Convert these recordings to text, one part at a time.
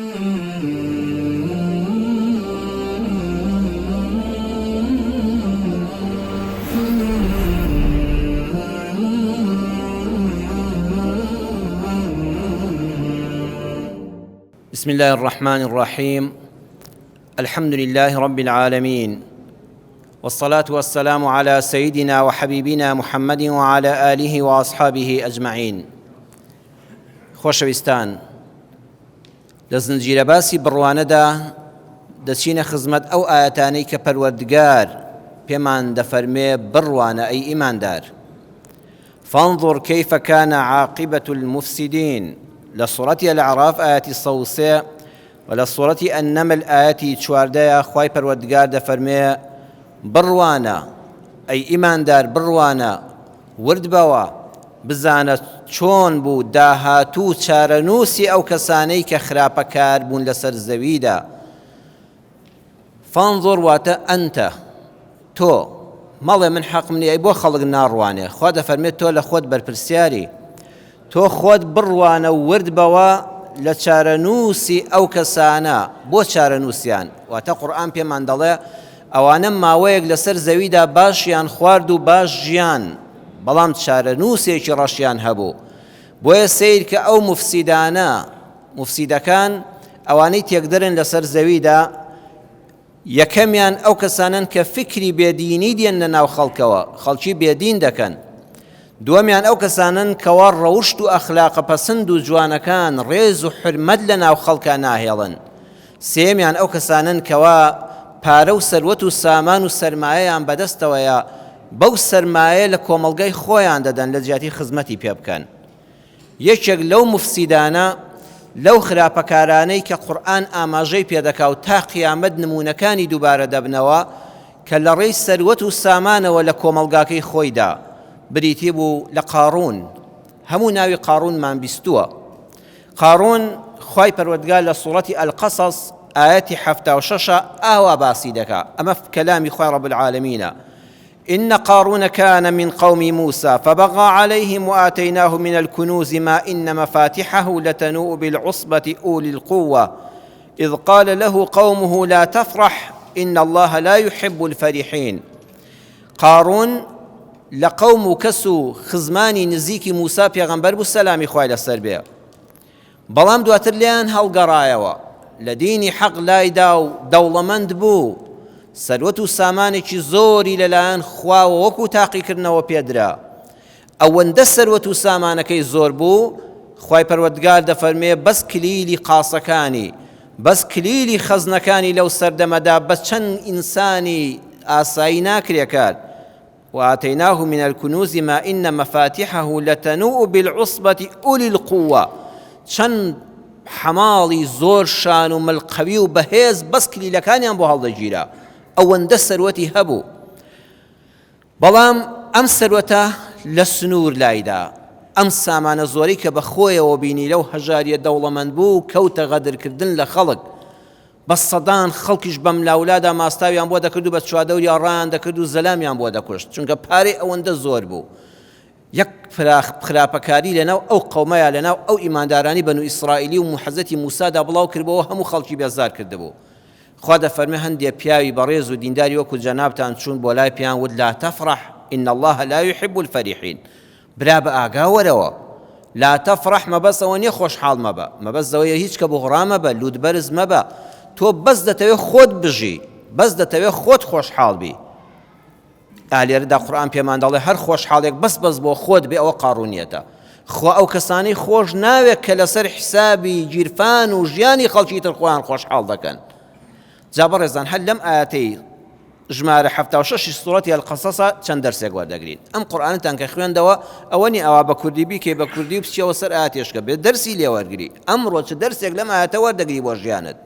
بسم الله الرحمن الرحيم الحمد لله رب العالمين والصلاة والسلام على سيدنا وحبيبنا محمد وعلى آله وأصحابه أجمعين خۆشەویستان لە زنجیرە باسی بڕوانەدا دەچینە خزمەت ئەو ئایەتانەی کە پەروەردگار پێمان دەفەرمێ بڕوانە ئەی ئیماندار فانظر كيف كان عاقبة المفسدين لە سوڕەتی الأعراف ئایەتی 103 و لە سوڕەتی النمل ئایەتی چواردەیە خوای پەروەردگار دەفەرمێ بڕوانە ئەی ئیماندار بڕوانە وردبەوە بزانە چۆن بوو داهاتوو و چارەنووسی ئەو کەسانەی کە خراپەکار بوون لەسەر زەویدا. فانظر واتە انت، تۆ، مەڵێ من حەقم نییە ئەی بۆ خەڵک ناڕوانێ، خوا دەفەرمێت تۆ لە خۆت بەرپرسیاری، تۆ خۆت بڕوانە و وردبەوە لە چارەنووسی ئەو کەسانە، بۆ چارەنووسیان، واتە قورئان پێمان دەڵێ ئەوانە ماوەیەک لەسەر زەویدا باشیان خوارد و باش ژیان، بەڵام چارەنووسێکی ڕەشیان هەبوو، بۆیە سەیرکە ئەو موفسیدانە، موفسیدەکان، ئەوانەی تێکدەرن لەسەر زەویدا، یەکەمیان ئەو کەسانەن کە فیکری بێدینی دێننە ناو خەڵکەوە، خەڵکی بێدین دەکەن. دووەمیان ئەو کەسانەن کەوا ڕەوشت و ئەخلاقە پەسند و جوانەکان، ڕێز و حورمەت لە ناو خەڵکا ناهێڵن. سێیەمیان ئەو کەسانەن کەوا پارە و سەروەت و سامان و سەرمایەیان بەدەستەوەیە، بەو سەرمایە لە کۆمەڵگای خۆیان دەدەن لە جیاتی خزمەتی پێ بکەن. یەکێک لەو موفسیدانە، لەو خراپەکارانەی کە قورئان ئاماژەی پێدەکا و تا قیامەت نموونەکانی دووبارە دەبنەوە، کە لەڕێی سەروەت و سامانەوە لە کۆمەڵگاکەی خۆیدا، بریتی بوو لە قاڕوون. هەموو ناوی قاڕوونمان بیستووە. قاڕوون، خوای پەروەردگار لە سوڕەتی القصص ئایەتی 76 ئاوا باسی دەکا، ئەمە کەلامی خوای رب العالمینە، إن قارون كان من قوم موسى فبغى عليهم وآتيناه من الكنوز ما إن مفاتحه لتنوء بالعصبة أولي القوة إذ قال له قومه لا تفرح إن الله لا يحب الفرحين قارون لە قەوم و کەس و خزمانی نزیکی موسا پێغەمبەر بوو سەلامی خوای لەسەر بێ بەڵام دواتر لێیان هەڵگەڕایەوە، لە دینی حەق لایدا و دەوڵەمەند بوو، سەروەت و سامانێکی زۆری لەلایەن خواوە وەکو تاقیکردنەوە پێدرا، ئەوەندە سەروەت و سامانەکەی زۆر بوو، خوای پەروەردگار دەفەرموێ بەس کلیلی قاسەکانی، بەس کلیلی خەزنەکانی لەو سەردەمەدا بە چەند ئینسانی ئاسایی ناکرێ کار، وآتیناه من الکنوز ما ان مفاتحه لتنوء بالعصبة اولی القوە چەند حەماڵی زۆر شان و مل قەوی و بەهێز بەس کلیلەکانیان بۆ هەڵدەگیرا ئەوەندە سەروەتی هەبوو بەڵام ئەم سەروەتە لە سنوور لایدا ئەم سامانە زۆری کە بە خۆیەوە بینی لەو هەژاریە دەوڵەمەند بوو کەوتە غەدرکردن لە خەڵک بە سەدان خەڵکیش بەملاولادا ماستاویان بۆ دەکرد و بە چوادەوریا ڕایان دەکرد و زەلامیان بۆ دەکوشت، چونکە پارەی ئەوەندە زۆر بوو. یەک خراپەکاری لەناو ئەو قەومەیا لەناو ئەو ئیماندارانی بەنو ئیسرائیلی و حەزرەتی موسادا بڵاو کردبۆوە هەموو خەڵکی بێزار کردبوو. خوا دەفەرمێ هەندێ پیاوی بەڕێز و دینداری وەکو جەنابتان چوون بۆ لای پێیان وت لا تفرح ان اللە لا یحب الفرحین برا بە ئاگا وەرەوە. لا تفرح مەبەست ئەوە نیە خۆشحاڵ مەبە، مەبەست ئەوەیە هیچ کە بوغڕا مەبە، لوت بەرز مەبە، تۆ بەس دەتەوێ خۆت بژی، بەس دەتەوێ خۆت خۆشحاڵ بی. ئا لێرەدا قورئان پێمان دەڵێ هەر خۆشحاڵێک بەس بەس بۆ خۆت بێ ئەوە قاڕوونیەتە. خوا ئەو کەسانەی خۆش ناوێت کە لەسەر حیسابی گیرفان و ژیانی خەڵکی تر خۆیان خۆشحاڵ دەکەن. جا بەڕێزان هەر لەم ئایەتەی ژمارە 76 ی سوڕەتی القصص چەند دەرسێک وەردەگرین ئەم قورئانتان کە خوێندەوە ئەوە نی ئاوا بە کوردی بیکەی بە کوردی و بچیەوە سەر ئایەتێشکە بێ دەرسی لێ وەرگری ئەمڕۆ چ دەرسێک لەم ئایەتە وەردەگری بۆ ژیانت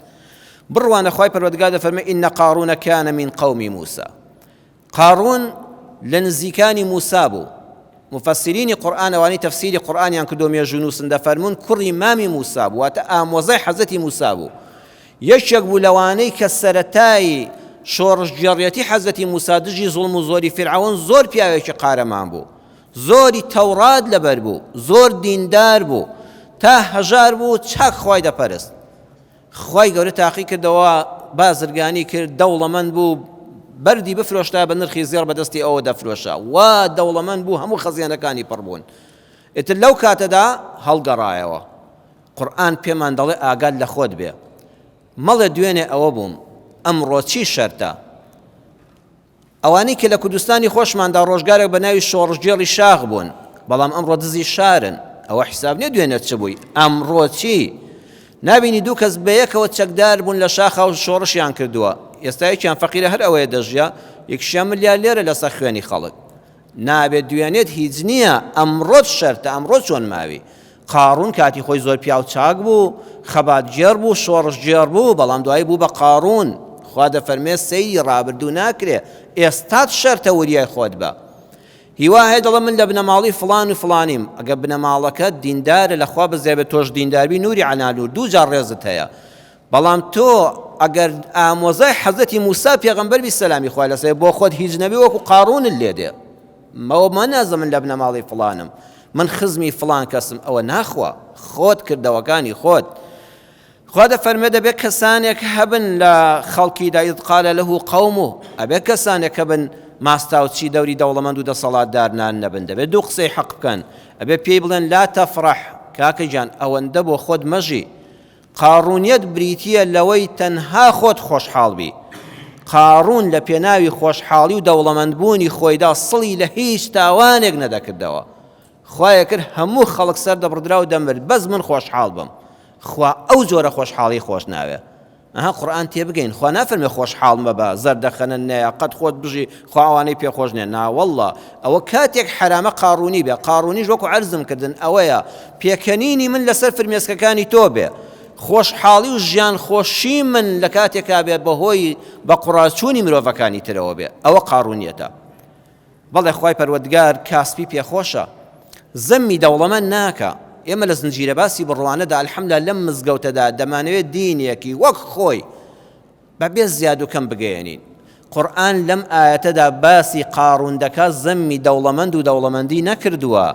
بڕوانە خوای پەروەردگار دەفەرمێ إن قارون كان من قوم موسى قاڕوون لە نزیکانی موسا بوو. موفەسیرینی قورئان ئەوانەی تەفسیری قورئانیان کردووە مێژوونووسن دەفەرموون کوڕی مامی موسا بوو واتە ئامۆزای حەزرەتی موسا بوو. یەکێک بوو لەوانەی کە سەرەتای شۆڕشگێڕیەتی حەزرەتی موسا دژی زوڵم و زۆری فیرعەون زۆر پیاوێکی قارەمان بوو. زۆری تەوڕات لەبەر بوو. زۆر دیندار بوو. تا هەژار بوو چاک خوای دەپەرست. خوای گەورە تاقی کردەوە بازرگانی کرد دەوڵەمەند بوو بەردی بفرۆشتا بە نرخی زێڕ بەدەستی ئەوە دەفرۆشا وا دەوڵەمەند بوو هەموو خەزێنەکانی پڕ بوون ئیتر لەو کاتەدا هەڵگەڕایەوە قورئان پێمان دەڵێ ئاگات لە خۆت بێ مەڵێ دوێنێ ئەوە بووم ئەمڕۆ چی شەرتە ئەوانەی کە لە کوردستانی خۆشماندا ڕۆژگارێک بە ناوی شۆڕشگێڕی شاخ بوون، بەڵام ئەمڕۆ دزی شارن، ئەوە حیساب نییە دوێنێ چ بووی، ئەمڕۆ چی؟ نابینی دوو کەس بەیەکەوە چەکدار بوون لە شاخا و شۆڕشیان کردووە، ئێستا یەکیان فەقیرە هەر ئەوەیە دەژیا، یەکیشیان ملیارلێرە لەسەر خوێنی خەڵک. نابێت دوێنێت هیچ نییە، ئەمڕۆت شەرتە، ئەمڕۆ چۆن ماوی؟ قاڕوون کاتی خۆی زۆر پیاو چاک بوو، خەباتگێڕ بوو، شۆڕشگێڕ بوو، بەڵام دوایی بوو بە قاڕوون. خوا دەفەرمێ سەیری ڕابردوو ناکرێ، ئێستات شەرتە وریای خۆت بە. هیوا هەیە دەڵێ من لە بنەماڵەی فڵان و فڵانیم، ئەگەر بنەماڵەکەت دیندارە لە خوا بەزیابێت تۆش دینداربی نوری عەلا نور دوو جار ڕێزت هەیە. بەڵام تۆ ئەگەر ئامۆزای حەزرەتی موسا پێغەمبەر بی سەلامی خوای لەسەر بۆ خۆت هیچ نەبی وەکو قاڕوونت لێ دێ. مەوە مەنازە من لە بنەماڵەی فڵانم من خزمی فڵان کەسم ئەوە ناخوا خۆت کردەوەکانی خۆت خوا دەفەرمێ دەبێت کەسانێک هەبن لە خەڵکیدا اذ قال له قومه ئەبێت کەسانێک هەبن ماستاوچی دەوری دەوڵەمەند و دەسەڵاتدار نان نەبن دەبێت دوو قسەی حەق بکەن ئەبێ پێی بڵێن لا تەفرح کاکە گیان ئەوەندە بۆ خۆت مەژی قاڕوونیەت بریتییە لەوەی تەنها خۆت خۆشحاڵ بی. قاڕوون لە پێناوی خۆشحاڵی و دەوڵەمەندبوونی خۆیدا سڵی لە هیچ تاوانێک نەدەکردەوە. خوایە کرد هەموو خەڵک سەردەبڕدرا و دەمرد بەس من خۆشحاڵ بم. خوا ئەو جۆرە خۆشحاڵی خۆش ناوێ. ئەها قورئان تێبگەین خوا نافەرمێ خۆشحاڵ مەبە زەردەخەنە نەیە قەت خۆت بژی خوا ئەوانەی پێ خۆش نیە ناوەڵڵا ئەوە کاتێک حەرامە قاڕونی بێ قاڕونیش وەکو عەرزم کردن ئەوەیە پێکەنینی من لەسەر فرمێسکەکانی تۆ بێ خۆشحاڵی و ژیان خۆشی من لە کاتێکا بێ بەهۆی بە قوڕاچوونی مرۆڤەکانی ترەوە بێ ئەوە قاڕونیەتە بەڵێ خوای پەروەردگار کاسپی پێخۆشە زەمی دەوڵەمەند ناکا ئێمە لە زنجیرە باسی بڕوانەدا الحمدلله لەم مزگەوتەدا دەمانەوێت دینێکی وەک خۆی بەبێ زیاد و کەم بگەیەنین قورئان لەم ئایەتەدا باسی قاڕون دەکات زەمی دەوڵەمەند و دەوڵەمەندی نەکردووە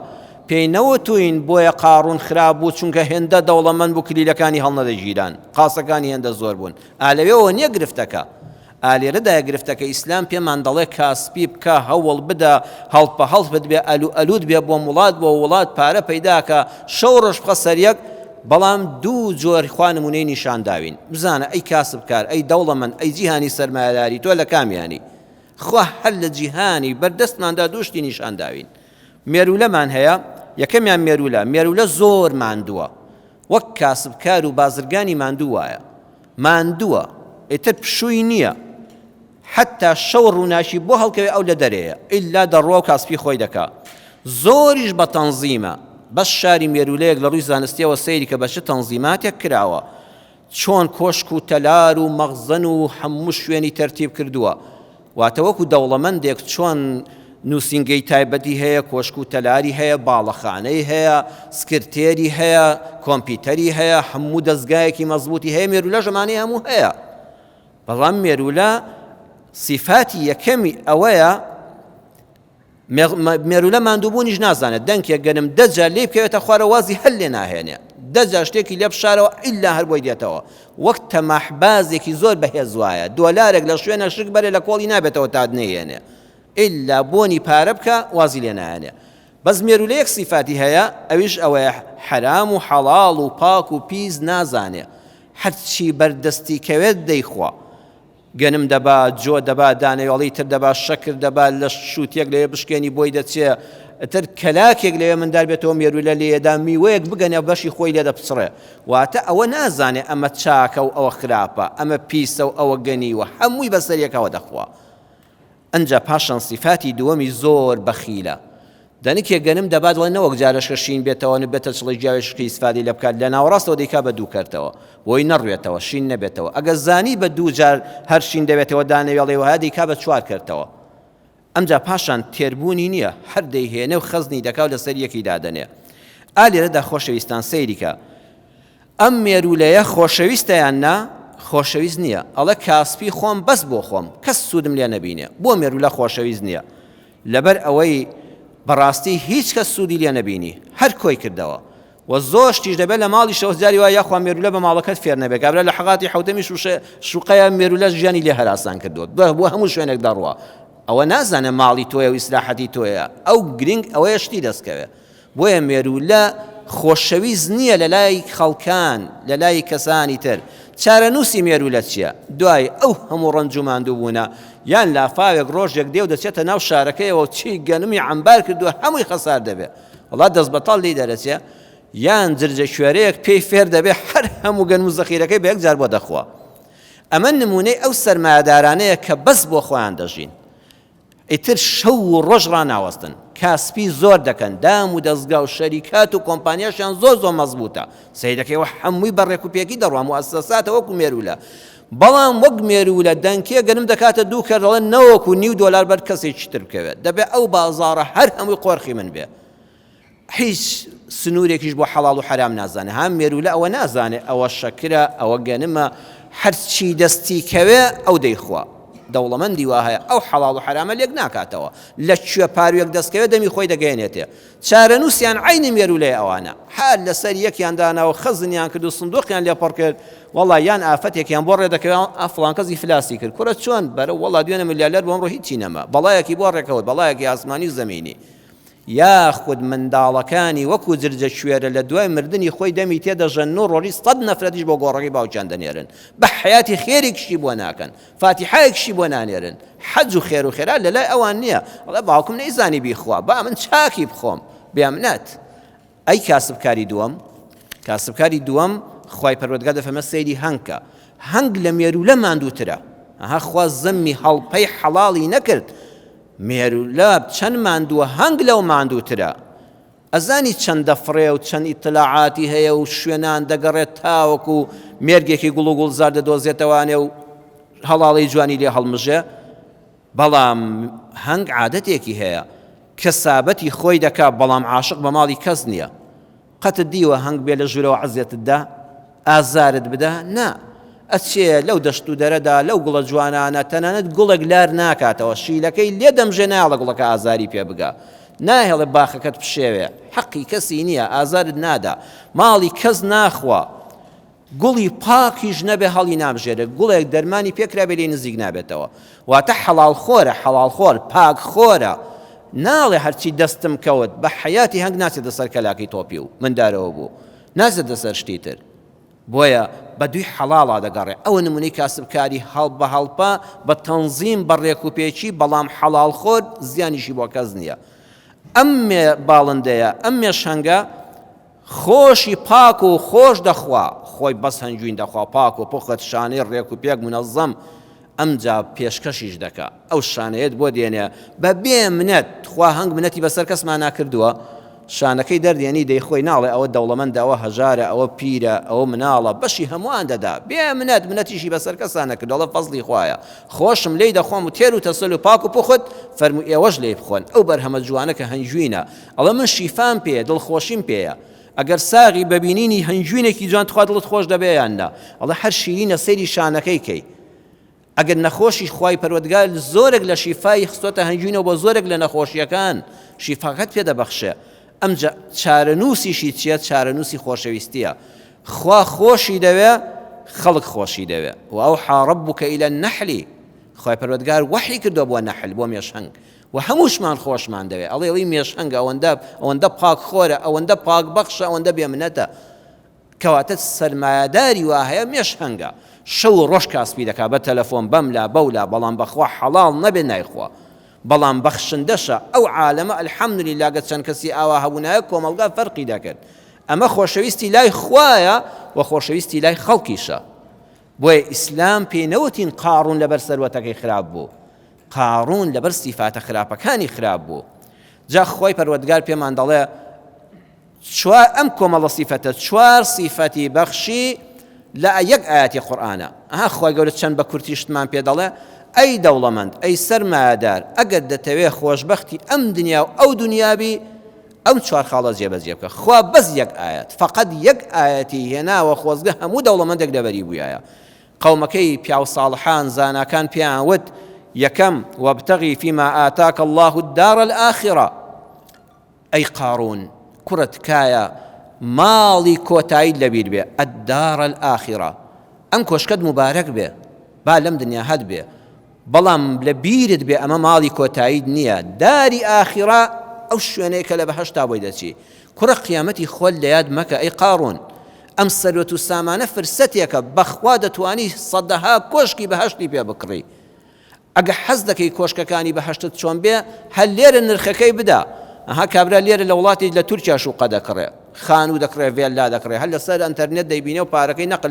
پێی نەوتوین بۆیە قاڕون خراپ بوو چونکە هێندە دەوڵەمەند بوو کلیلەکانی هەڵنەدەگیران قاسەکانی هێندە زۆر بوون ئالەوێەوە نییە گرفتەکە ئا لێرەدایە گرفتەکە ئیسلام پێمان دەڵێ کاسپی بکە هەوڵ بدە هەڵپە هەڵپت بێ ئەلو ئەلوت بێ بۆم وڵات بۆ وڵات پارە پەیداکە شەو ڕۆژ بخە سەریەک بەڵام دوو جۆر خوا نمونەی نیشان داوین بزانە ئەی کاسبکار ئەی دەوڵەمەند ئەی جیهانی سەرمایەداری تۆ لە کامیانی خوا هەر لە جیهانی بەردەستماندا دوو شتی نیشان داوین مێرولەمان هەیە یەکەمیان مێرولە مێرولە زۆر ماندووە وەک کاسبکار و بازرگانی ماندوو وایە ماندووە ئیتر پشووی نییە حەتا شەو ڕووناکی بۆ هەڵکەوێ ئەو لە دەرێیە ئیلا دەڕوا و کاسپی خۆی دەکا زۆریش بە تەنزیمە بەس شاری مێروولەیەک لە ڕووی زانستیەوە سەیری کە بە چ تەنزیماتێک کراوە چۆن کۆشک و تەلار و مەخزەن و هەموو شوێنی تەرتیب کردووە واتە وەکو دەوڵەمەندێک چۆن نووسینگەی تایبەتی هەیە، کۆشک و تەلاری هەیە، باڵەخانەی هەیە، سکرتێری هەیە، کۆمپیوتەری هەیە، هەموو دەزگایەکی مەزبووتی هەیە، مێروولەش ئەمانەی هەموو هەیە. بەڵام مێروولە سیفاتی یەکەمی ئەوەیە مێروولە ماندووبوونیش نازانێت دەنکێک گەنم دەجار لێی بکەوێتە خوارە وازی هەر لێ ناهێنێ دەجار شتێکی لێ بشارەوە ئیلا هەر بۆی دێتەوە وەک تەماحبازێکی زۆر بەهێز وایە دۆلارێک لە شوێنە شک بەرێ لە کۆڵی نابێتەوە تا نەیێنێ ئیلا بۆنی پارە بکە وازی لێ نایەنێ بەس مێروولە یەک سیفاتی هەیە ئەویش ئەوەیە حەرام و حەڵاڵ و پاک و پیس نازانێ هەرچی بەردەستی کەوێت دەیخوا گەنم دەبا، جۆ دەبا، دانەوێڵەی تر دەبا، شەکر دەبا، لە شووتیەک لەوێ بشکێنی بۆی دەچێ، ئیتر کەلاکێک لەوێ مندار بێتەوە مێروولە لێیەدا، میوەیەک بگەنێ بەشی خۆی لێ دەپچڕێ. واتە ئەوە نازانێ ئەمە چاکە و ئەوە خراپە، ئەمە پیسە و ئەوە گەنیوە، هەمووی بەسەر یەکەوە دەخوا. ئنجا پاشان سیفاتی دووەمی زۆر بەخیلە. دەنکێک گەنم دەبات دەڵێ نەوەک جارەشکە شین بێتەوە نبێتە چڵی گیاوێشکی ئیسفادەی لێ بکات لە ناوەڕاستەوە دەیکا بە دوو کەرتەوە بۆی نەڕوێتەوە شین نەبێتەوە ئەگەر زانی بە دوو جار هەر شین دەبێتەوە دانەوێڵەی وەها دەیکا بە چوار کەرتەوە ئەمجا پاشان تێربوونی نییە هەر دەیهێنێ و خەزنی دەکا و لەسەر یەکی دادەنێ ئا لێرەدا خۆشەویستان سەیری کە ئەم مێروولەیە خۆشەویستە یان نا؟ خۆشەویست نییە. ئەڵێ کاسپی خۆم بەس بۆ خۆم، کەس سوودم لێ نەبینێ. بۆ مێروولە خۆشەویست نییە؟ لەبەر ئەوەی بەڕاستی هیچ کەس سوودی لێ نەبینی، هەر کۆی کردەوە. و زۆر شتیش دەبێت لە ماڵیشەوە جاری وایە یاخوا مێرولە بە ماڵەکەت فێر نەبێت کابرا لە حەغاتی حەوتەمی شوقەیە مێرولە ژیانی لێ هەراسان کردووە بۆ هەموو شوێنێک دەڕوا ئەوە نازانێ ماڵی تۆیە و ئیسراحەتی تۆیە ئەو گرنگ ئەوەیە شتی دەستکەوێ بۆیە مێروولە خۆشەویست نییە لە لای خەڵکان لە لای کەسانی تر چارەنووسی مێروولە چییە دوای ئەو هەموو ڕەنج و ماندووبوونە یان لافاوێک ڕۆژێک دێ و دەچێتە ناو شارەکەیەوە چی گەنمی عەمبار کردووە هەمووی خەسار دەبێ وەڵا دەست بەتاڵ لێی دەرەچێ یان جرجە کوێرەیەک پێی فێر دەبێ هەر هەموو گەنم و زەخیرەکەی بە یەک جار بۆ دەخوا ئەمە نمونەی ئەو سەرمایەدارانەیە کە بەس بۆ خۆیان دەژین ئیتر شەو و ڕۆژ ڕاناوەستن کاسپی زۆر دەکەن دام و دەستگا و شەریکات و کۆمپانیاشیان زۆر زۆر مەزبوتە سەیرەکەیەوە هەمووی بە ڕێک و پێکی دەڕوا موئەسەساتە وەکو مێروولە بەڵام وەک مێروولە دەنکێ گەنم دەکاتە دوو کەر دەڵێن نەوەکو نیو دۆلار بەر کەسێکی تر بکەوێت دەبێ ئەو بازاڕە هەر هەمووی قۆرخی من بێ هیچ سنوورێکیش بۆ حەڵاڵ و حەرام نازانێ ها مێروولە ئەوە نازانێ ئەوە شەکرە ئەوە گەنمە هەرچی دەستی کەوێ ئەو دەیخوا دەوڵەمەندی وا هەیە ئەو حەڵاڵ و حەرامە لێک ناکاتەوە لە کوێ پاروێک دەستکەوێ دەمی خۆی دەگەیەنێتێ چارەنووسیان عەینی مێروولەیە ئەوانە هەر لەسەر یەکیان دانا و خەزنیان کرد و سندوقیان لێ پڕ کرد وەڵا یان ئافەتێکیان بۆ ڕێ دەکەوێ ئا فڵان کەس ئیفلاسی کرد کوڕە چۆن بەرە وەڵا دوێنێ ملیالەر بۆ ئەمڕۆ هیچی نەما بەڵایەکی بۆ ڕێکەوت بەڵایەکی ئاسمانی و زەمینی یاخود منداڵەکانی وەکو جرجە کوێرە لە دوای مردنی خۆی دەمی تێدەژەنن و ڕۆژی سەد نەفرەتیش بۆ گۆڕەکەی باوکیان دەنێرن بە حەیاتی خێرێکیشی بۆ ناکەن فاتیحایەکیشی بۆ نانێرن حەج و خێر و خێرات لەلای ئەوان نییە ئەڵێ باوکم نەیزانی بیخوا با من چاکی بخۆم بێمنەت ئەی کاسبکاری دووەم کاسبکاری دووەم خوای پەروەردگار دەفەرمێ سەیری هەنگکە هەنگ لە مێروولە ماندووترە ئەها خوا زەمی هەڵپەی حەڵاڵی نەکرد مێروولە چەند ماندووە هەنگ لەو ماندووترە ئەزانی چەند دەفڕێ و چەند ئیتلاعاتی هەیە و شوێنان دەگەڕێت تاوەکو مێرگێکی گوڵ و گوڵزار دەدۆزێتەوانێ و هەڵاڵەی جوانی لێ هەڵمژێ بەڵام هەنگ عادەتێکی هەیە کەسابەتی خۆی دەکا بەڵام عاشق بە ماڵی کەس نییە قەتت دیوە هەنگ بێ لە ژوورەوە عەزێتت دا؟ ئازارت بدا؟ نا. ئەچێ لەو دەشت و دەرەدا، لەو گوڵە جوانانە، تەنانەت گوڵێک لار ناکاتەوە، شیلەکەی لێ دەمژێ نایەڵێ گوڵەکە ئازاری پێ بگا. ناهێڵێ باخەکەت پشێوێ. حەقی کەسی نییە، ئازارت نادا. ماڵی کەس ناخوا. گوڵی پاکیش نەبێ هەڵی نابژێرێ. گوڵێک دەرمانی پێ کرابێ لێی نزیک نابێتەوە. واتە حەڵاڵخۆرە، حەڵاڵخۆر، پاکخۆرە. ناڵێ هەرچی دەستم کەوت، بە حەیاتی هەنگ ناچێتە سەر کەلاکەی تۆپیو، مندارەوە بوو. ناچێتە سەر شتی تر. بۆیە بە دووی حەڵاڵا دەگەڕێ. ئەوە نموونەی کاسبکاری هەڵ بە هەڵپە، بە تەنزیم، بە ڕێکوپێکی، بەڵام حەڵاڵخۆر زیانیشی بۆ کەس نییە. ئەم مێ باڵندەیە، ئەم مێشهەنگە خۆشی پاک و خۆش دەخوا، خۆی بەس هەنگوین دەخوا، پاک و پوخت، شانەی ڕێک و پێک، مونەزەم، ئەمجا پێشکەشیش دەکا، ئەو شانەیەت بۆ دێنێ بە بێ منەت، تخوا هەنگ منەتی بەسەر کەسمانا کردووە؟ شانەکەی دەردێنی دەیخۆی، ناڵێ ئەوە دەوڵەمەندە، ئەوە هەژارە، ئەوە پیرە، ئەوە مناڵە، بەشی هەمووان دەدا، بێ منەت، منەتیشی بەسەر کەسا نەکردووە، ئەڵێ فەزڵی خوایە، خۆشم لێی دەخۆم و تێر و تەسەل و پاک و پوخت، فەرموو ئێوەش لێی بخۆن، ئەو بەرهەمە جوانە کە هەنگوینە، ئەڵێ من شیفام پێیە دڵخۆشیم پێیە ئەگەر ساغی بە بینینی هەنگوینێکی جوان تخوا دڵت خۆش دەبێ یان نا ئەڵێ هەر شیرینە سەیری شانەکەی کەی ئەگەر نەخۆشی خوای پەروەردگار زۆرێک لە شیفای خستۆتە هەنگوینەوە بۆ زۆرێک لە نەخۆشیەکان شیفاکەت پێ دەبەخشێ ئەمجا چارەنووسیشی چییە چارەنووسی خۆشەویستیە خوا خۆشی دەوێ خەڵک خۆشی دەوێ و ئەو حاڕبووکە ئیلە نەحلی خوای پەروەردگار وەحی کردووە بۆ نەحل بۆ مێشهەنگ وە هەمووشمان خۆشمان دەوێ ئەڵێ ئەڵی مێشهەنگ ئەوەندە ئەوەندە پاک خۆرە ئەوەندە پاک بەخشە ئەوەندە بێ منەتە کەواتە سەرمایەداری وا هەیە مێشهەنگە شەو و ڕۆژ کاسپی دەکا بە تەلەفۆن بەم لا بەو لا بەڵام بەخوا حەڵاڵ نەبێ نایخوا بەڵام بەخشندەشە ئەو عالەمە الحمدللە گەر چەند کەسی ئاوا هەبوونایە کۆمەڵگا فەرقی دەکرد ئەمە خۆشەویستی لای خوایە و خۆشەویستی لای خەڵکیشە بۆیە ئیسلام پێی نەوتین قاڕون لەبەر سەروەتەکەی خراپ بوو قاڕون لەبەر سیفاتە خراپەکانی خراپ بوو جا خۆی پەروەردگار پێمان دەڵێ چوار ئەم کۆمەڵە سیفەتە چوار سیفەتی بەخشی لە یەک ئاەتی قورآانە ئەها خۆی گەورە چەند بە کورتی شتمان پێ دەڵێ ئەی دەوڵەمەند ئەی سەرمایەدار ئەگەر دەتەوێ خۆشببختی ئەم دنیا و ئەو دنیابی ئەم چوار خاڵە جێبەجێ بکە خوا بەس یەک ئاەت فقط یەک ئاەتی هێناوە خۆزگە هەموو دەوڵەمەندێک لەبەری بووایە قەومەکەی پیاو ساڵحان زاناکان پێیان وت، یەکەم، وابتغی فیما آتاک اللە الدار الآخرە، ئەی قارون کوڕە تکایە ماڵی کۆتاییت لەبیر بێ، الدار الآخرە، ئەم کۆشکەت موبارەک بێ، با لەم دنیا هەت بێ، بەڵام لە بیرت بێ ئەمە ماڵی کۆتاییت نییە، داری ئاخیڕە ئەو شوێنەیە کە لە بەهەشتا بۆی دەچی. کوڕە قیامەتی خۆت لە یاد مەکە ئەی قاڕوون، ئەم سەروەت و سامانە فرسەتێکە، بەخوا دەتوانی سەدەها کۆشکی بەهەشتی پێ بکڕی. ئەگە حەز دەکەی کۆشکەکانی بەهەشتت چۆن بێ هەر لێرە نرخەکەی بدە ئەها کابرا لێرە لە وڵاتی لە تورکیا شوقە دەکڕێ خانوو دەکڕێ ڤێللا دەکڕێ هەر لەسەر ئەنتەرنێت دەیبینێ و پارەکەی نەقل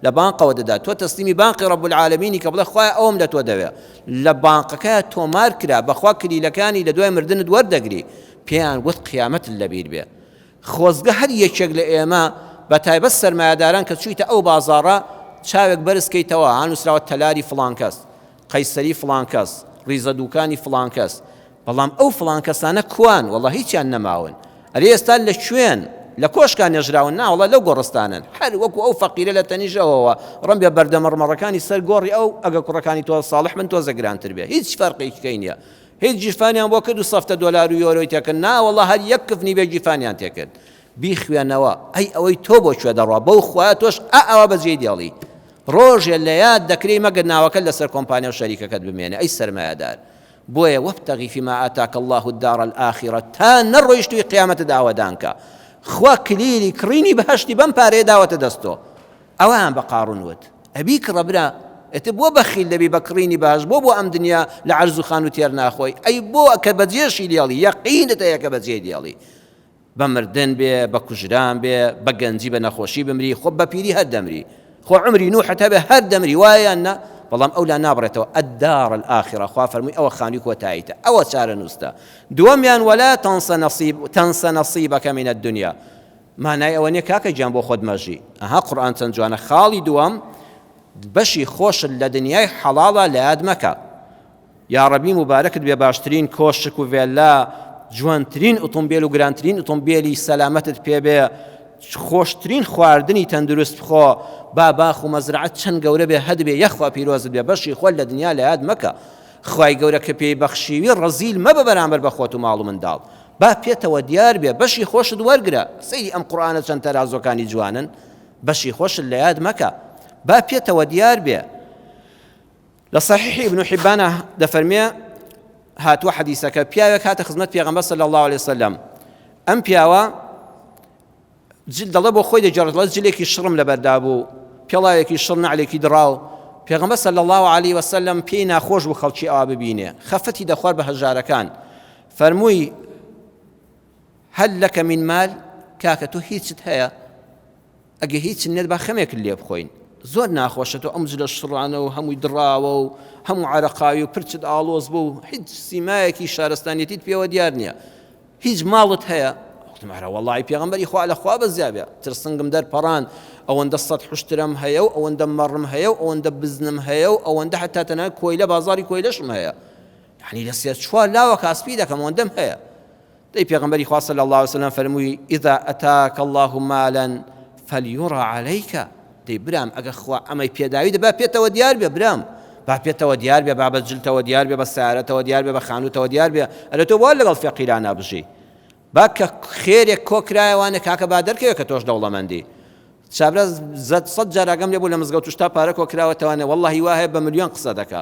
لە بانقەوە دەدا تۆ تەسلیمی بانقی رب العالمینی کە بڵێ خوایە ئەوم لە تۆ دەوێ لە بانقەکە تۆمار کرا بەخوا کلیلەکانی لە دوای مردنت وەردەگری پێیان وت قیامەتت لەبیر بێ خۆزگە هەر یەکێک لە ئێمە بە تایبەت سەرمایەداران کە چوویتە ئەو بازاڕە چاوێک بەرز کەیتەوە ها نووسراوە تەلاری فڵان کەس، قەیسەری فڵان کەس، ڕیزە دووکانی فڵان کەس، بەڵام ئەو فڵان کەسانە کوان؟ وەڵا هیچیان نەماون. ئەرێ ئێستا لە کوێن؟ لە کۆشکا نێژراون؟ نا وەڵا لەو گۆڕستانەن. هەر وەکو ئەو فەقیرە لە تەنیشت ئەوەوە، ڕەنگە بەردە مەڕمەڕەکانی سەر گۆڕی ئەو ئەگە کوڕەکانی تۆ ساڵح بن تۆزێک گرانتر بێ. هیچ فەرقێکی نییە. هیچ گیرفانیان بۆ کرد و سەفتە دۆلار و یۆرۆی تێکرد ناوەڵا هەر یەک کفنی بێ گیرفانیان تێکرد بیخوێنەوە ئەی ئەوەی تۆ بۆ کوێ دەڕوا بەو خوایە تۆش ئا ئاوا بەجێی دێڵی ڕۆژێ لە یاد دەکرێی مەگەر ناوەکەت لەسەر کۆمپانیا و شەریکەکەت بمێنێ ئەی سەرمایەدار بۆیە وابتغی فيما آتاك الله الدار الآخرة تا نەڕۆیشتوی قیامەتت ئاوەدان کە خوا کلیلی کڕینی بەهەشتی بەم پارەیە داوەتە دەستۆ ئەوەیان بە قاڕون وت، ئەبی کڕە برا، ئیتر بۆ بەخیل دەبی بە کڕینی باش، بۆ بۆ ئەم دنیا لە عەرز و خانوو تێر ناخۆی، ئەی بۆ کە بەجێشی دێڵی، یەقینت هەیە کە بەجێی دێڵی. بە مردن بێ، بە کوژران بێ، بە گەنجی بە نەخۆشی بمری، خۆ بە پیری هەر دەمری. خۆ عومری نوحت هەبێ هەر دەمری، وایە یان نا؟ بەڵام ئەولا نابڕێتەوە، الدار الآخرە، خوا فەرمووی ئەوە خانووی کۆتاییتە، ئەوە چارەنووستە. دووەمیان ولا تنس نصیب تنس نصیبک من الدنیا، مانای ئەوە نیە کاکە گیان بۆ خۆت مەژی ئەها قورئان چەند جوانە خاڵی دووەم بەشی خۆشت لە دنیای حەڵاڵا لە یاد مەکە یاڕەبی موبارەکت بێ باشترین کۆشک و ڤێلا جوانترین ئۆتۆمبیل و گرانترین ئۆتۆمبیلی سەلامەتت پێبێ خۆشترین خواردنی تەندروست بخۆ با باخ و مەزرعەت چەند گەورە بێ هەدبێ یەخوا پیرۆزت بێ بەشی خۆت لە دنیا لە یاد مەکە خوای گەورە کە پێی بەخشیوی ڕەزیل مەبە بەرامبەر بە خۆت و ماڵ و منداڵ با پێتەوە دیار بێ بەشی خۆشت وەرگرە سەیری ئەم قورئانە چەند تەرازۆکانی جوانن بەشی خۆشت لە یاد مەکە با پێتەوە دیار بێ لە صحیح ابن حبان دەفەرمێ هاتووە حەدیسەکە پیاوێک هاتە خزمەت پێغەمبەر صلی الله علیه وسلم ئەم پیاوە جل دەڵێ بۆ خۆی دەگێڕێت دەڵێ جلێکی شڕم لەبەردا بوو پێڵاوێکی شڕ نەعلێکی دڕاو پێغەمبەر صلی الله علیه وسلم پێی ناخۆش بوو خەڵکی ئەوا ببینێ خەفەتی دەخوارد بە هەژارەکان فەرمووی هل لك من مال کاکە تۆ هیچت هەیە ئەگە هیچ نێت با خەمێکت لێ بخۆین زۆر ناخۆشە تۆ ئەم جلە شڕانە و هەمووی دڕاوە و هەموو عرەقاوی و پرچت ئاڵۆز بوو هیچ سیمایەکی شارستانیەتیت پێوە دیار نییە هیچ ماڵت هەیە؟ وتم ئەرە وەڵی پێغەمبەری خوا لە خوا بەزیا بێ ترسنگم دەرپەڕان ئەوەندە سەد حوشترم هەیە و ئەوەندە مەڕم هەیە و ئەوەندە بزنم هەیە و ئەوەندە حتا تەنانەت کۆیلە بازاری کۆیلەشم هەیە یعنی لە سێ چوار لاوە کاسپی دەکەم ئەوەندەم هەیە دەی پێغەمبەری خوا صلی الله علیه وسلم فەرمووی اذا اتاك الله مالا فليرى عليك دەی برام ئەگەر خوا ئەمەی پێداوی دە با پێتەوە دیار بێ برام با پێتەوە دیار بێ با بە جلتەوە دیار بێ بە سارەتەوە دیار بێ بە خانووتەوە دیار بێ ئەرە تۆ بۆ لەگەڵ فەقیرانە بژی با کە خێرێک کۆکرایەوانە کاکە با دەرکەوێ کە تۆش دەوڵەمەندی چابرا زەد سەد جار ئاگام لێ بوو لە مزگەوت شتا پارە کۆکراوە توانێ واللهی وا هەیە بە ملیۆن قسە دەکا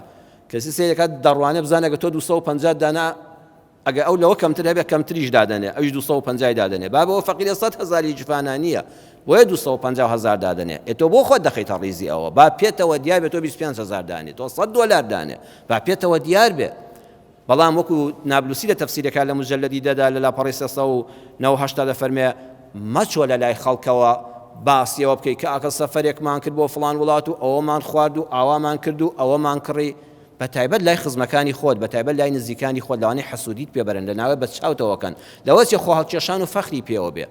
کەسی سەیرەکات دەڕوانێ بزانێ کە تۆ 250 دانا ئەگەر ئەو لەوە کەمتر هەبێ کەمتریش دادەنێ ئەویش 250 دادەنێ بابە ئەو فەقیرە 100 هەزاری جفانا نییە بۆیە 250 هەزار دادەنێ ئێ تۆ بۆ خۆت دەخەیتە ڕیزی ئەوە با پێتەوە دیار بێ تۆ 25 هەزار دانێ تۆ 100 دۆلار دانێ با پێتەوە دیار بێ بەڵام وەکو نابلوسی لە تەفسیرەکە لە مجلدی دەدا لە لاپەڕی 398 دەفەرمێ مەچۆ لە لای خەڵکەوە باسیەوە بکەیت کە ئاکە سەفەرێکمان کرد بۆ فڵان وڵات و ئەوەمان خوارد و ئاوامان کرد و ئەوەمان کڕی بە تایبەت لای خزمەکانی خۆت، بە تایبەت لای نزیکانی خۆت لەوانەیە حەسوودیت پێ بەرن، لە ناوێ بە چاوتەوە کەن، لەوە چێ خۆهەڵکێشان و فەخری پێوە بێ.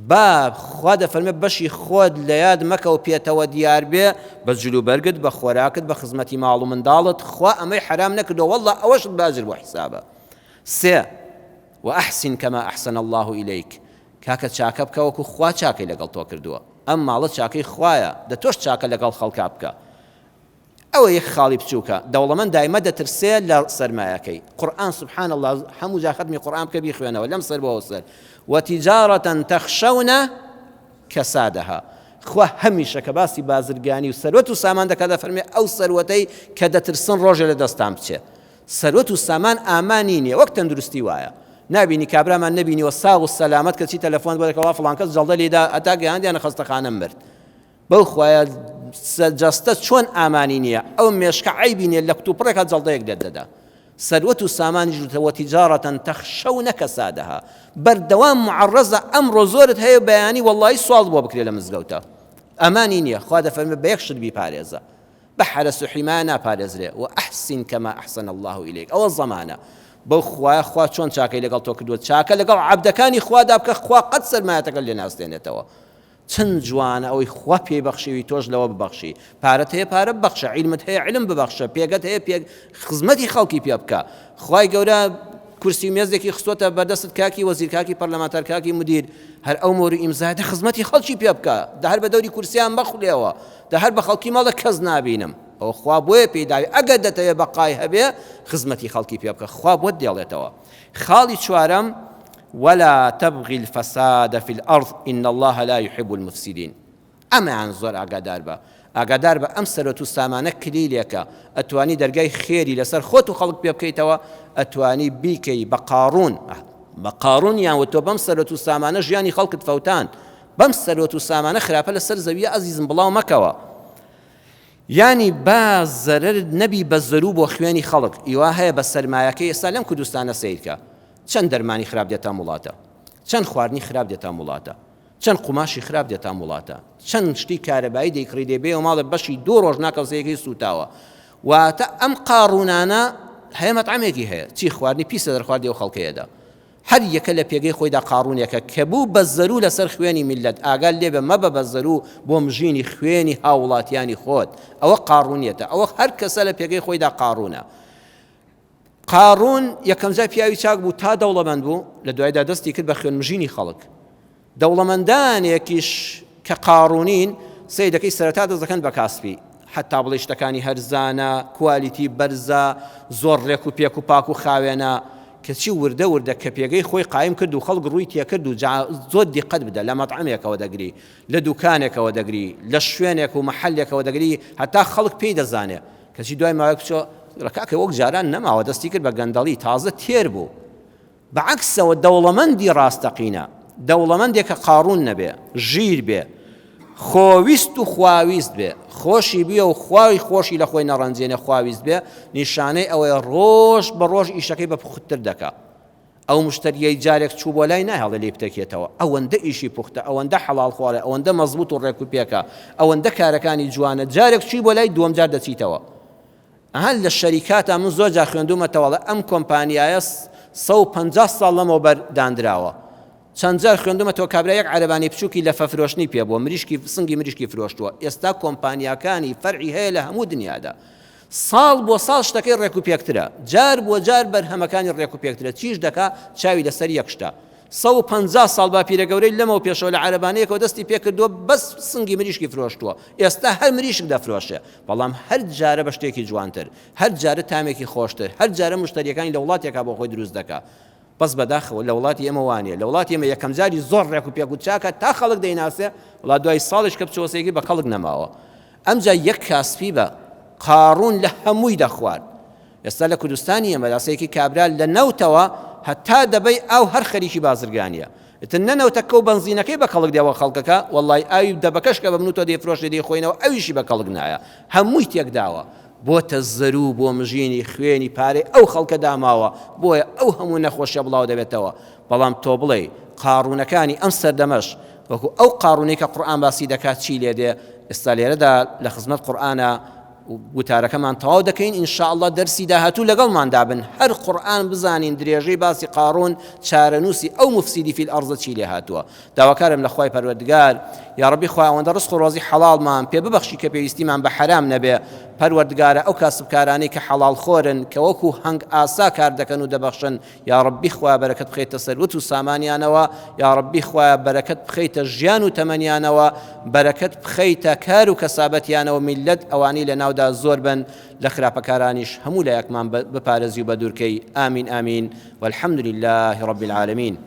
با خوا دەفەرمێ بەشی خۆت لە یاد مەکە و پێتەوە دیار بێ، بە جلوبەرگت، بە خۆراکت، بە خزمەتی ماڵ و منداڵت، خوا ئەمەی حەرام نەکردووە، وەڵڵا ئەوەشت بە ئەجر بۆ حیسابە. سێ، وأحسن كما أحسن الله إليك، کاکە چاکە بکە وەکو خوا چاکەی لەگەڵ تۆ کردووە، ئەم ماڵە چاکەی خوایە، دە تۆش چاکە لەگەڵ خەڵکا بکە. ئەوە یەک خاڵی بچوکە دەوڵەمەند دایمە دەترسێ لە سەرمایەکەی قورئان سبحان اللە هەموو جار خەتمی قورئان بکە بیخوێنەوە لەم سەر بۆ ئەو سەر وتجارة تخشون کسادها. خوا هەمیشە کە باسی بازرگانی و سەروەت و سامان دەکات دەفەرمێ ئەو سەروەتەی کە دەترسن ڕۆژێ لە دەستان بچێ. سەروەت و سامان ئامانی نیە وەک تەندروستی وایە. نابینی کابرامان نەبینیوە ساغ و سەلامەت کەچی تەلەفۆنت بۆ دەکا وا فڵان کەس جەڵدە لێیدا هەتا گەیاندیانە خەستەخانە مرد. بەو خوایە جەستە چۆن ئامانی نییە ئەو مێشکە عەیبی نییە لە کتوپڕێکا جەڵدەیەک لێت دەدا سەروەت و سامانیش وتە وتجارة تخشون کسادها بەردەوام معڕەزە ئەمڕۆ زۆرت هەیە بەیانی وەڵڵاهی سواڵت بۆ بکرێ لە مزگەوتە ئەمانی نییە خوا دەفەرمێ بە یەک شت بیپارێزە بە حەرەس و حیمایە ناپارێزرێ وأحسن کما أحسن الله إليک ئەوە زەمانە بەو خوایە خوا چۆن چاکەی لەگەڵ تۆ کردووە چاکە لەگەڵ عەبدەکانی خوادا بکە خوا قەت سەرمایەتەکەت لێ ناستێنێتەوە چەند جوانە ئەوەی خوا پێی بەخشیوی تۆش لەوە ببەخشی پارەت هەیە پارە ببەخشە عیلمت هەیە علم ببەخشە پێگەت هەیە پێ خزمەتی خەڵکی پێ بکە خوای گەورە کورسی و مێزێکی خستۆتە بەردەستت کاکی وەزیر کاکی پەرلەمانتار کاکی مدیر هەر ئەو مۆر و ئیمزایە دە خزمەتی خەڵکی پێ بکە دە هەر بە دەوری کورسیان مەخولێەوە دە هەر بە خەڵکی مەڵێ کەس نابینم ئەوە خوا بۆیە پێی داوی ئەگەر دەتەوێ بەقای هەبێ خزمەتی خەڵکی پێ بکە خوا بۆت دێڵێتەوە خاڵی چوارەم ولا تبغ الفساد فی الارض ان اللە لا یحب المفسدین ئەمەیان زۆر ئاگادار بە ئاگادار بە ئەم سەرۆت و سامانە کلیلێکە ئەتوانی دەرگای خێری لەسەر خۆت و خەڵک پێ بکەیتەوە ئەتوانی بیکەی بە قاڕون بە قاڕون یان وتۆ بەم سەرۆت و سامانە ژیانی خەڵکت فەوتان بەم سەرۆت و سامانە خراپە لەسەر زەویە ئەزیزم بڵاو مەکەوە یانی با زەرەرت نەبی بە زەروو بۆ خوێنی خەڵک ئیوا هەیە بە سەرمایەکەی ئێستا لەم کوردستانە سەیرکە چەند دەرمانی خراپ دێتە ئەم وڵاتە چەند خواردنی خراپ دێتە ئەم وڵاتە چەند قوماشی خراپ دێتە ئەم وڵاتە چەند شتی کارەبایی دەیکڕی دەیبەیەوە ماڵێ بەشی دوو ڕۆژ ناکەوسەیەکەی سووتاوە واتە ئەم قاڕوونانە هەیە مەتعەمێکی هەیە چی خواردنی پیسە دەرخواردی ئەو خەڵکەیەدا هەر یەکە لە پێگەی خۆیدا قاڕوونێکە کە بوو بە زەروو لەسەر خوێنی میللەت، ئاگات لێبێ مەبە بە زەروو بۆ مژینی خوێنی هاووڵاتیانی خۆت، ئەوە قاڕوونیەتە، ئەوە هەر کەسە لە پێگەی خۆیدا قاڕوونە. قاڕوون یەکەمجار پیاوی چاک بوو تا دەوڵەمەند بوو، لە دوایدا دەستی کرد بە خوێنمژینی خەڵک. دەوڵەمەندانێکیش کە قاڕوونین سەیر دەکەی سەرەتا دەست دەکەن بە کاسپی حەتا بڵێی شتەکانی هەرزانە کوالیتی بەرزە زۆر ڕێک و پێک و پاک و خاوێنە کەچی وردە وردە کە پێگەی خۆی قایم کرد و خەڵک ڕووی تێکرد و زۆر دیقەت بدە لە مەطعەمێکەوە دەگری لە دوکانێکەوە دەگری لە شوێنێک و مەحەلێکەوە دەگری هەتا خەڵک پێی دەزانێ کەچی دوای ماوەیەک بچۆ کاکە وەک جاران نەماوە دەستی کرد بە گەندەڵی تازە تێر بوو بە عەکسەوە دەوڵەمەندی ڕاستەقینە، دەوڵەمەندێک کە قاڕوون نەبێ، ژیر بێ، خۆویست و خواویست بێ، خۆشی بوێ و خوای خۆشی لە خۆی نەڕەنجێنێ خواویست بێ، نیشانەی ئەوەیە ڕۆژ بە ڕۆژ ئیشەکەی بە پوختتر دەکا. ئەو مشتەرییەی جارێک چوو بۆ لای ناهێڵێ لێی بتەکێتەوە، ئەوەندە ئیشی پوختە، ئەوەندە حەڵاڵخۆرە، ئەوەندە مەزبووت و ڕێکوپێکە، ئەوەندە کارەکانی جوانە، جارێک چووی بۆ لای دووەم جار دەچیتەوە. ئەها لە شەریکاتا من زۆر جار خوێندومەتەوە ئەڵێ ئەم کۆمپانیایە 150 ساڵ لەمەوبەر دانراوە چەند جار خوێندومەتەوە کابرا یەک عەرەبانی بچووکی لەفە فرۆشتنی پێ بووە مریشکی سنگی مریشکی فرۆشتووە ئێستا کۆمپانیاکانی فەرعی هەیە لە هەموو دنیادا ساڵ بۆ ساڵ شتەکەی ڕێک و پێکترە جار بۆ جار بەرهەمەکانی ڕێک و پێکترە چیش دەکا چاوی لەسەر یەک شتە 150 ساڵ باپیرە گەورەی لەمەو پێشەوە لە عەرەبانەیەکەوە دەستی پێکردووە بەس سنگی مریشکی فرۆشتووە ئێستا هەر مریشک دەفرۆشێ بەڵام هەر جارە بە شتێکی جوانتر، هەر جارە تامێکی خۆشتر، هەر جارە مشتەریەکانی لە وڵاتێکا بۆ خۆی دروست دەکا. بەس بەداخەوە لە وڵاتی ئێمە وا نییە. لە وڵاتی ئێمە یەکەم جاری زۆر ڕێک و پێک و چاکە تا خەڵک دەیناسێ، وڵا دوای ساڵێش کە بچۆ سەیرکەی بە کەڵک نەماوە. ئەمجا یەک کاسپی بە قاڕوون لە هەمووی دەخوارد. ئێستا لە کوردستانی ئێمەدا سەیرکەی کابرا لە نەوتەوە هەتا دەبەی ئاو هەر خەریکی بازرگانییە. ئیتر نە نەوتەکە و بەنزینەکەی بە کەڵک دێ وە خەڵکەکە، وەڵڵای ئاوی دەبەکەش کە بە من و تۆ دەیفرۆشێ دەیخۆینەوە ئەویشی بە کەڵک نایە، هەمووی تێکداوە، بۆتە زەروو بۆ مژینی خوێنی پارەی ئەو خەڵکە داماوە، بۆیە ئەو هەموو نەخۆشیە بڵاو دەبێتەوە، بەڵام تۆ بڵێی قاڕوونەکانی ئەم سەردەمەش وەکو ئەو قاڕوونەی کە قورئان باسی دەکات چی لێ دێ، ئێستا لێرەدا لە خزمەت قورئانا وتارەکەمان تەواو دەکەین ان شاء اللە دەرسی داهاتوو لەگەڵماندا بن هەر قورئان بزانین درێژەی باسی قارون چارەنووسی ئەو مفسیدی فی الارض چی لێ هاتووە داواکارم لە خوای پەروەردگار یاڕەبی خوایە ئەوەندە ڕزق و ڕۆزی حەڵاڵمان پێ ببەخشی کە پێویستیمان بە حەرام نەبێ پەروەردگارە ئەو کاسبکارانەی کە حەڵاڵ خۆرن کە وەکو هەنگ ئاسا کار دەکەن و دەبەخشن یاڕەبی خوایە بەرەکەت بخەیتە سەروەت و سامانیانەوە یاڕەبی خوایە بەرەکەت بخەیتە ژیان و تەمەنیانەوە بەرەکەت بخەیتە کار و کەسابەتیانەوە میللەت ئەوانەی لە ناودا زۆر بن لە خراپەکارانیش هەموو لایەکمان بپارێزی و بەدوورکەی ئامین ئامین والحمد لله رب العالمین.